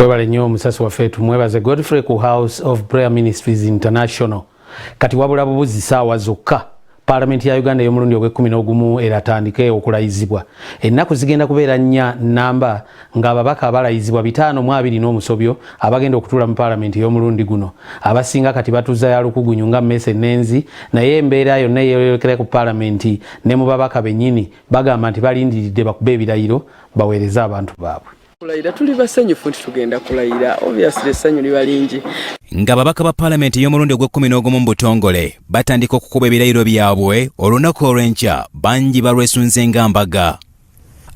Webale nnyo omusasi waffe, tumwebaze Godfrey ku House of Prayer Ministries International. Kati wabula bubuzi saawa zokka Paalamenti ya Uganda ey'omulundi ogw'ekkumi n'ogumu eratandike okulayizibwa. Ennaku zigenda kubeera 4 namba ng'ababaka abalayizibwa 520 n'omusobyo abagenda okutuula mu Paalamenti ey'omulundi guno. Abasinga kati batuza ya lukugunyu nga mmese ennenzi, naye embeera yonna eyeyolekera ku Paalamenti ne mu babaka bennyini bagamba nti balindiridde bakube ebirayiro baweereze abantu baabwe. Kulayira tuli basanyufu nti tugenda kulayira, obviously essanyu liba lingi. Ng'ababaka ba Paalamenti ey'omulundi ogw'ekkumi n'ogumu mu butongole batandika okukuba ebirayiro byabwe olunaku olw'enkya, bangi balwesunze nga mbaga.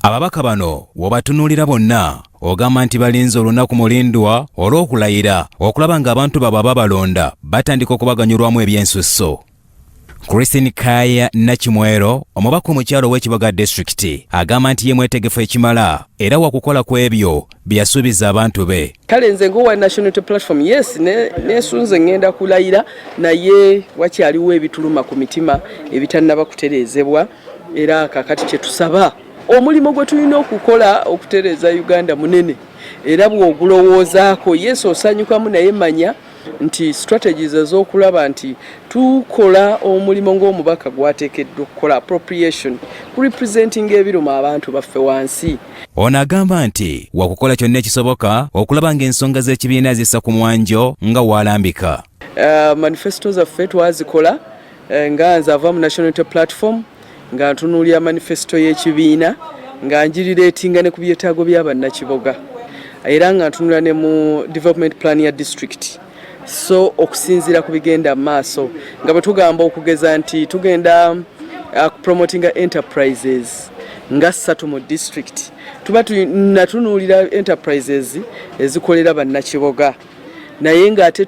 Ababaka bano w'obatunuulira bonna ogamba nti balinze olunaku mulindwa olw'okulayira okulaba ng'abantu baabwe ababalonda batandika okubaganyulwamu ebyensusso. Christine Kaya Nakimwero, omubaka omukyalo ow'Ekiboga Disitulikiti, agamba nti ye mwetegefu ekimala era wakukola ku ebyo bye yasuubiza abantu be. Kale nze ng'owa National Unity Platform, yes, nesunze ŋŋenda kulayira, naye wakyaliwo ebituluma ku mitima ebitannaba kutereezebwa. Era kakati kye tusaba, omulimu gwe tulina okukola okutereeza Uganda munene, era bw'ogulowoozaako, yes, osanyukamu, naye manya nti strategies ez'okulaba nti tukola omulimu ng'omubaka gwateekeddwa okukola, appropriation, kurepresentinga ebiruma abantu baffe wansi. Ono agamba nti wakukola kyonna ekisoboka okulaba ng'ensonga z'ekibiina zissa ku mwanjo nga waalambika. Manifesto zaffe twazikola, nga nze ava mu National Unity Platform, nga ntunuulira manifesto y'ekibiina, nga njirelatinga ne ku byetaago by'abannakiboga, era nga ntunula ne mu development plan ya district. So okusinziira ku bigenda mu maaso, nga bwe tugamba okugeza nti tugenda promotinga enterprises nga ssatu mu district, tuba natunuulira enterprises ezikolera bannakiboga, naye ng'ate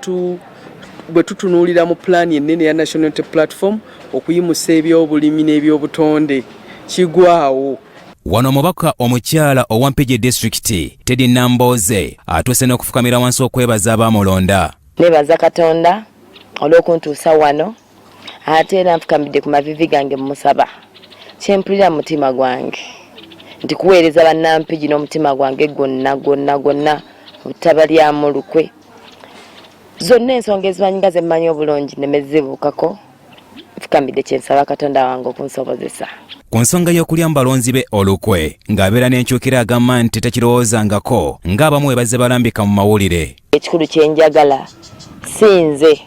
bwe tutunuulira mu pulaani ennene ya National Unity Platform okuyimusa ebyobulimi n'ebyobutonde kigwawo. Wano omubaka omukyala owa Mpigi Disitulikiti, Teddy Nambooze, atuuse n'okufukamira wansi okwebaza abaamulonda. Nebaza Katonda olw'okuntuusa wano, ate era nfukamidde ku mavivi gange mumusaba. Kyempulira mu mutima gwange nti kuweereza bannampigi n'omutima gwange gwonna gwonna gwonna, obutabalyamu lukwe. Zonna ensonga ezimanyi nga zemmanyi obulungi nemezibuukako, nfukamidde kyensaba Katonda wange okunsobozesa. Ku nsonga y'okulya mu balonzi be olukwe ng'abeera n'enkyukira, agamba nti tekirowoozangako ng'abamu bwe bazze balambika mu mawulire. Ekikulu kyenjagala si nze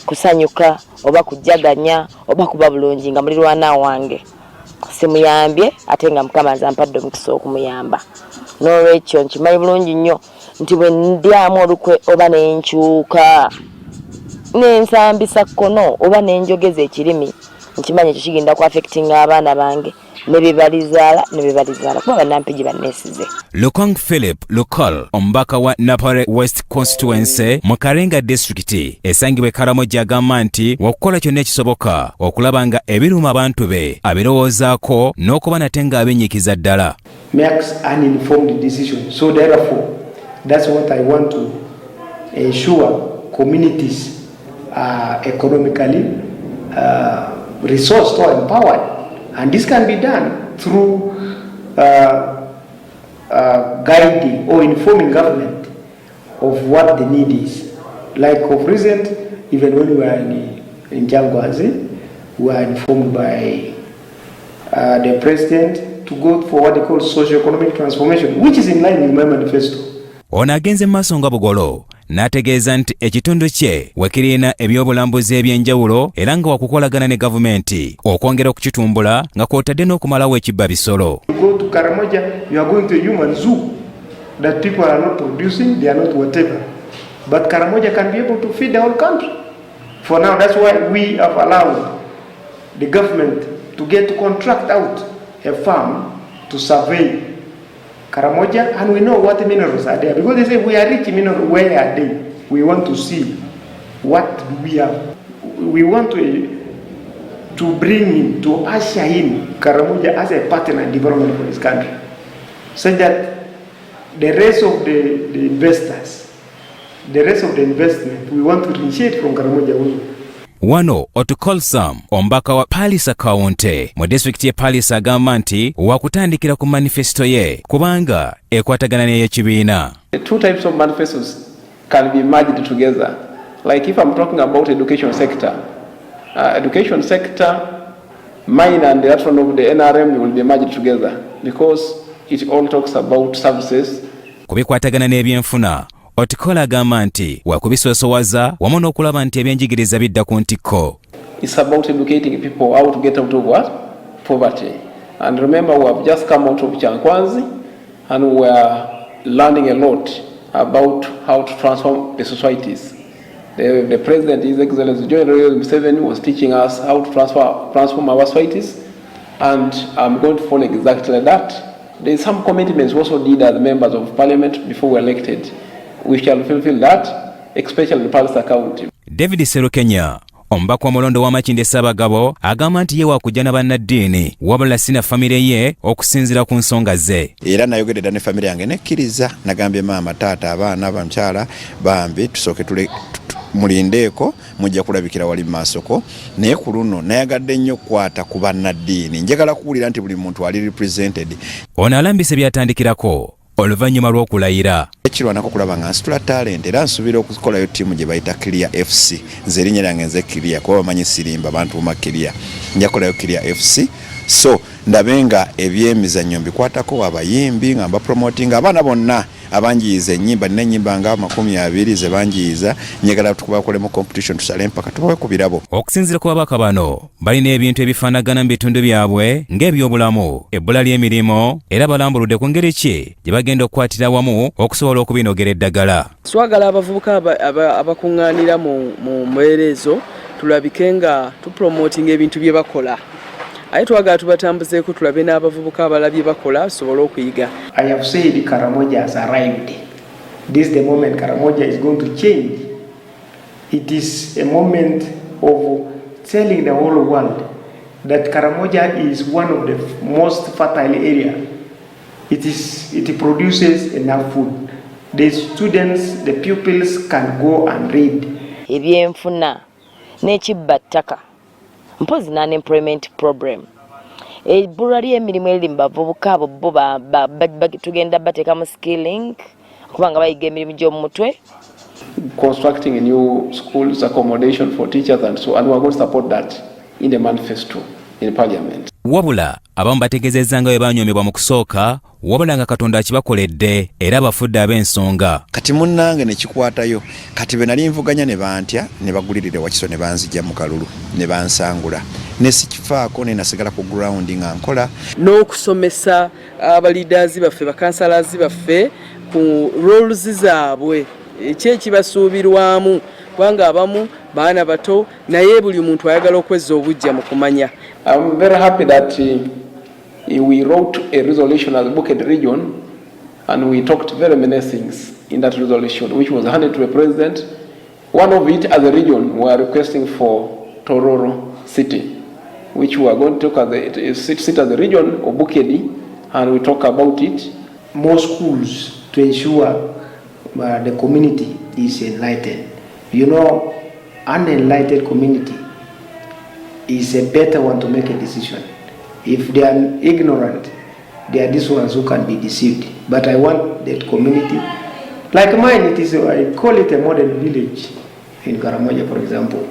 kusanyuka oba kujjaganya oba kuba bulungi nga mulirwana wange simuyambye, ate nga Mukama nze ampadde omukisa okumuyamba. N'olwekyo nkimanyi bulungi nnyo nti bwe ndyamu olukwe oba nenkyuka nensambisa kkono oba nenjogeza ekirimi, nkimanyi ekyo kigenda ku affectinga abaana bange ne bebalizaala ne bebalizaala, kuba bannampigi banneesize. Lukong Philip Lukol, omubaka wa Napare West Constituency mu Karenga Disitulikiti esangibwa e Karamoja, agamba nti wakukola kyonna ekisoboka okulaba nga ebiruma abantu be abirowoozaako n'okuba nate ng'abinyikiza ddala. Makes an informed decision. So therefore, that's what I want to ensure: communities are economically resourced or empowered. And this can be done through guiding or informing government of what the need is. Like of recent, even when we were in Kyankwanzi, we were informed by the president to go for what they call socio-economic transformation, which is in line with my manifesto. Ono agenze mu maaso nga bugolo n'ategeeza nti ekitundu kye wekirina ebyobulambuzi eby'enjawulo, era nga wakukolagana ne gavumenti okwongera okukitumbula nga kw'otadde n'okumalawo ekibba bisolo. You go to Karamoja, you are going to a human zoo that people are not producing, they are not whatever. But Karamoja can be able to feed the whole country. For now, that's why we have allowed the government to get to contract out a farm to survey Karamoja, and we know what minerals are there. Because they say we are rich in minerals, where are they? We want to see what do we have. We want to bring in, to usher in Karamoja as a partner in development for this country, so that the rest of the investors, the rest of the investment, we want to initiate from Karamoja also. Wano Otukolsam, omubaka wa Palisa County mu disitulikiti y'e Palisa, agamba nti wakutandikira ku manifesito ye kubanga ekwatagana n'ey'ekibiina. The two types of manifestos can be merged together. Like if I'm talking about education sector, mine and that one of the NRM will be merged together because it all talks about services. Ku bikwatagana n'ebyenfuna, Otikola agamba nti wakubisoosowaza wamu n'okulaba nti ebyenjigiriza bidda ku ntikko. It's about educating people how to get out of what? Poverty. And remember, we have just come out of Kyankwanzi and we are learning a lot about how to transform the societies. The President, His Excellency John Museveni, was teaching us how to transform our societies, and I'm going to follow exactly that. There is some commitments we also did as members of parliament before we were elected. We shall fulfill that, especially in Pallisa County. David Serukenya, omubaka omulondo w'Amakindye Ssaabagabo, agamba nti ye wakujja na bannaddiini wabula si na famire ye okusinziira ku nsonga ze. Era nayogedde dda ne famire yange nekkiriza, nagambye maama, taata, abaana, bamukyala bambi, tusooke tule mulindeeko, mujja kulabikira wali mumaasoko. Naye ku luno nayagadde nnyo okukwata ku bannaddiini, njagala kuwulira nti buli muntu ali represented. Ono alambise byatandikirako oluvannyuma lw'okulayira. Ekirwanako kulaba nga nsitula talent, era nsuubira okukolayo ttiimu gye bayita Clear FC. Nze erinnya lyange nze Clear, kuba bamanyi sirimba bantuuma Clear. Nja kukolayo Clear FC, so ndabe nga ebyemizannyo mbikwatako, abayimbi nga mbapromotinga, abaana bonna abanjiyiza ennyimba. Nina ennyimba nga 20 ze banjiyiza, njagala tubakolemu competition, tusale empaka, tubawe ku birabo. Okusinziira ku babaka bano, balina ebintu ebifaanagana mu bitundu byabwe ng'ebyobulamu, ebbula ly'emirimu, era balambuludde ku ngeri ki gye bagenda okukwatira wamu okusobola okubinogera eddagala. Twagala abavubuka abakuŋŋaanira mu mbeera ezo tulabike nga tupromotinga ebintu bye bakola, aye twagala tubatambuzeeko tulabe n'abavubuka abalala bye bakola tusobole okuyiga. I have said Karamoja has arrived. This is the moment Karamoja is going to change. It is a moment of telling the whole world that Karamoja is one of the most fertile area. It produces enough food. The students, the pupils can go and read. Ebyenfuna n'ekibba ttaka, mpozi n'unemployment problem, ebbulwa ly'emirimu eriri mu bavubuka abo, bo tugenda bateekamu skilling kubanga bayiga emirimu gy'omu mutwe. Constructing new schools, accommodation for teachers and so on, and we are going to support that in the manifesto in parliament. Wabula abamu bategeezezza nga bwe banyoomebwa mu kusooka, wabula nga Katonda akibakoledde era bafudde ab'ensonga. Kati munnange ne kikwatayo, kati be nali nvuganya ne bantya ne bagulirira Wakiso ne banzijja mu kalulu ne bansangula, ne sikifaako ne nasigala ku ground nga nkola. N'okusomesa abaleaders baffe, bacouncillors baffe, ku roles zaabwe, eki ekibasuubirwamu, kubanga abamu baana bato naye buli muntu ayagala okwezza obujja mu kumanya. I'm very happy that we wrote a resolution as Bukedi region, and we talked very many things in that resolution, which was handed to the president. One of it, as a region, we are requesting for Tororo City, which we are going to talk as a, sit as a region of Bukedi, and we talk about it. More schools to ensure the community is enlightened. Unenlightened community is a better one to make a decision. If they are ignorant, they are these ones who can be deceived. But I want that community, like mine, it is, I call it a modern village in Karamoja, for example.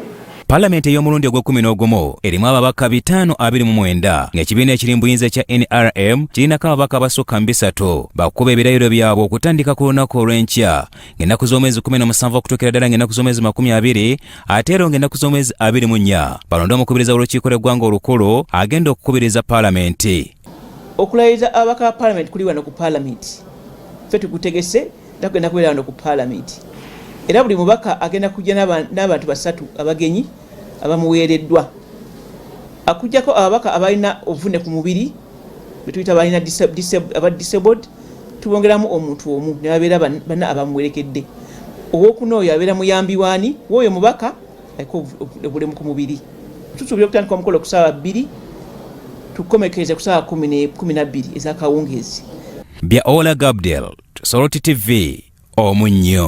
Paalamenti ey'omulundi ogw'e11 erimu ababaka 529, ng'ekibiina ekiri mu buyinza ekya NRM kirinako ababaka abasukka mu 300. Bakuba ebirayiro byabwe okutandika ku lunaku olw'enkya ng'ennaku z'omwezi 17 okutuukira ddala ng'ennaku z'omwezi 20, ate era ng'ennaku z'omwezi 24 balonde omukubiriza w'olukiiko lw'eggwanga olukulu agenda okukubiriza paalamenti. Okulayiriza ababaka ba paalamenti kuli wano ku paalamenti, ffe tugutegese era kugenda kubeera wano ku paalamenti, era buli mubaka agenda kujja n'abantu basatu abagenyi abamuweereddwa, akujjako ababaka abalina obuvune ku mubiri betuyita balina aba disabled, tubongeramu omuntu omu ne babeera bana abamuwerekedde. Owokuna oyo abeera muyambi waani wooyo mubaka aliko obulemu ku mubiri. Tusuubira okutandika omukolo ku ssaawa 2, tukomekereze ku ssaawa 12 ez'akawungeezi. Bya Ola Gabdiel, Salt TV, Omunnyo.